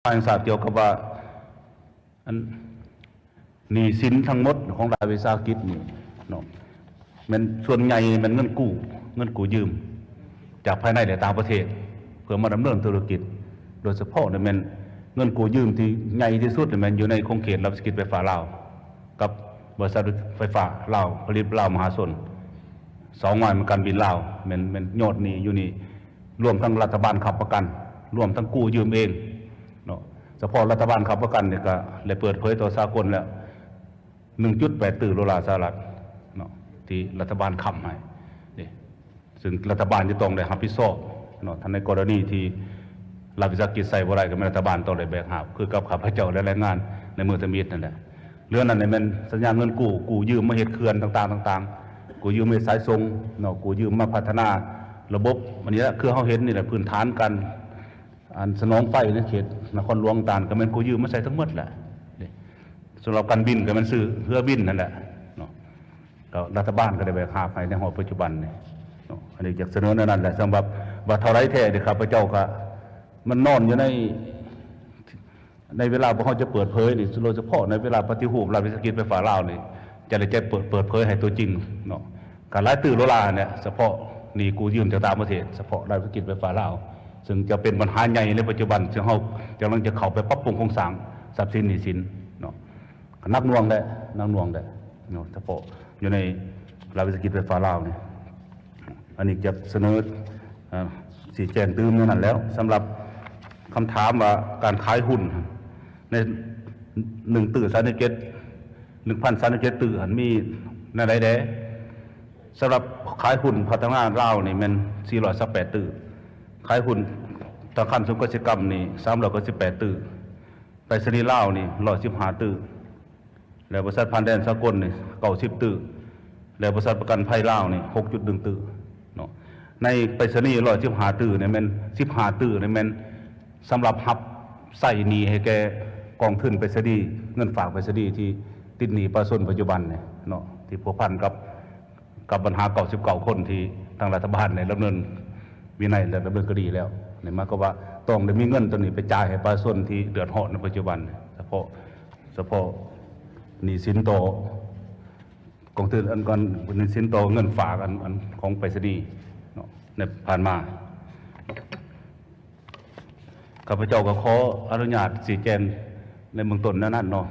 ແຫ່ງຊາດກ່ຽວກັບວ່າ ອັນ ໜີ້ສິນທັງໝົດຂອງລັດວິສາຫະກິດນີ້ເນາະ ແມ່ນສ່ວນໃຫຍ່ແມ່ນເງິນກູ້ ເງິນກູ້ຢືມຈາກພາຍໃນ ແລະ ຕ່າງປະເທດ ເພື່ອມາດຳເນີນທຸລະກິດ. ໂດຍສະເພາະນີ້ແມ່ນເງິນກູ້ຢືມທີ່ໃຫຍ່ທີ່ສຸດນີ້ແມ່ນຢູ່ໃນຂົງເຂດລັດວິສາຫະກິດໄຟຟ້າລາວ ກັບບໍລິສັດໄຟຟ້າລາວ ຜະລິດລາວມະຫາຊົນ ສອງຫວ່າຍການບິນລາວ ແມ່ນ ແມ່ນຍອດໜີ້ຢູ່ນີ້ ລວມທັງລັດຖະບານຄ້ຳປະກັນ ລວມທັງກູ້ຢືມເອງເນາະ. ສະເພາະລັດຖະບານຄ້ຳປະກັນນີ້ກໍໄດ້ເປີດເຜີຍຕໍ່ສາກົນແລ້ວ ໜຶ່ງຈຸດແປດຕື້ໂດລາສະຫະລັດເນາະ ທີ່ລັດຖະບານຄ້ຳໃຫ້ເດ້ ຊຶ່ງລັດຖະບານຈະຕ້ອງໄດ້ຮັບຜິດຊອບເນາະ. ຖ້າໃນກໍລະນີທີ່ລັດວິສາຫະກິດໃຊ້ບໍ່ໄດ້ ກໍແມ່ນລັດຖະບານຕ້ອງໄດ້ແບກຫາບ ຄືກັບຂ້າພະເຈົ້າ ແລະ ແຮງງານໃນມື້ທຳອິດນັ້ນແຫຼະ. ເລື່ອງນັ້ນແມ່ນສັນຍາເງິນກູ້ ກູ້ຢືມມາເຮັດເຂື່ອນຕ່າງໆ ຕ່າງໆ ກູ້ຢືມເຮັດສາຍສົ່ງເນາະ ກູ້ຢືມມາພັດທະນາລະບົບ. ອັນນີ້ແຫຼະ ຄືເຮົາເຫັນນີ້ແຫຼະ ພື້ນຖານການ ອັນສະໜອງໄຟໃນເຂດນະຄອນຫຼວງຕ່າງໆ ກໍແມ່ນກູ້ຢືມມາໃຊ້ທັງໝົດແຫຼະເດ້. ສຳລັບການບິນກໍແມ່ນຊື້ເຮືອບິນນັ້ນແຫຼະເນາະ ກໍລັດຖະບານກໍໄດ້ແບກຫາບໃຫ້ໃນຮອດປັດຈຸບັນນີ້ເນາະ. ອັນນີ້ຢາກສະເໜີແນວນັ້ນແຫຼະ. ສຳລັບວ່າເທົ່າໃດແທ້ນີ້ ຂ້າພະເຈົ້າກໍ ມັນນອນຢູ່ໃນ ໃນເວລາພວກເຮົາຈະເປີດເຜີຍນີ້ ໂດຍສະເພາະໃນເວລາປະຕິຮູບລັດວິສາຫະກິດໄຟຟ້າລາວນີ້ ຈະໄດ້ແຈ້ງເປີດ ເປີດເຜີຍໃຫ້ຕົວຈິງເນາະ ກໍຫຼາຍຕື້ໂດລາແຫຼະ ສະເພາະໜີ້ກູ້ຢືມຈາກຕ່າງປະເທດ ສະເພາະລັດວິສາຫະກິດໄຟຟ້າລາວ ຊຶ່ງຈະເປັນບັນຫາໃຫຍ່ໃນປັດຈຸບັນ ຊຶ່ງເຮົາກຳລັງຈະເຂົ້າໄປປັບປຸງໂຄງສ້າງຊັບສິນໜີ້ສິນເນາະ. ໜັກໜ່ວງແຫຼະ ໜັກໜ່ວງແຫຼະເນາະ ສະເພາະຢູ່ໃນລັດວິສາຫະກິດໄຟຟ້າລາວນີ້. ອັນນີ້ຈະສະເໜີ ເອີ ຊີ້ແຈງຕື່ມແນວນັ້ນແລ້ວ. ສຳລັບຄຳຖາມວ່າການຂາຍຫຸ້ນໃນໜຶ່ງຕື້ສາມສິບເຈັດ ໜຶ່ງພັນສາມສິບເຈັດຕື້ຫັ້ນ ມີແນວໃດແດ່? ສຳລັບຂາຍຫຸ້ນພັດທະນາລາວນີ້ແມ່ນສີ່ຮ້ອຍຊາວແປດຕື້, ຂາຍຫຸ້ນທະນາຄານສູນກະສິກຳນີ້ສາມຮ້ອຍເກົ້າສິບແປດຕື້, ໄປສະນີລາວນີ້ຮ້ອຍສິບຫ້າຕື້ ແລະ ບໍລິສັດຜ່ານແດນສາກົນນີ້ເກົ້າສິບຕື້ ແລະ ບໍລິສັດປະກັນໄພລາວນີ້ຫົກຈຸດໜຶ່ງຕື້ເນາະ. ໃນໄປສະນີຮ້ອຍສິບຫ້າຕື້ນີ້ແມ່ນສິບຫ້າຕື້ນີ້ແມ່ນສຳລັບຮັບໃຊ້ໜີ້ໃຫ້ແກ່ກອງທຶນໄປສະນີ ເງິນຝາກໄປສະນີທີ່ຕິດໜີ້ປະຊາຊົນປັດຈຸບັນນີ້ເນາະ ທີ່ພົວພັນກັບ ກັບບັນຫາເກົ້າສິບເກົ້າຄົນທີ່ທາງລັດຖະບານໄດ້ດຳເນີນວິໄນ ແລະ ດຳເນີນຄະດີແລ້ວ. ນີ້ໝາຍຄວາມວ່າຕ້ອງໄດ້ມີເງິນຕົວນີ້ໄປຈ່າຍໃຫ້ປະຊາຊົນທີ່ເດືອດຮ້ອນໃນປັດຈຸບັນ ສະເພາະ ສະເພາະໜີ້ສິນຕໍ່ກອງທຶນ ອັນ ອັນໜີ້ສິນຕໍ່ເງິນຝາກ ອັນ ອັນຂອງໄປສະນີເນາະ ໃນຜ່ານມາ. ຂ້າພະເຈົ້າກໍຂໍອະນຸຍາດຊີ້ແຈງໃນເບື້ອງຕົ້ນແນວນັ້ນເນາະ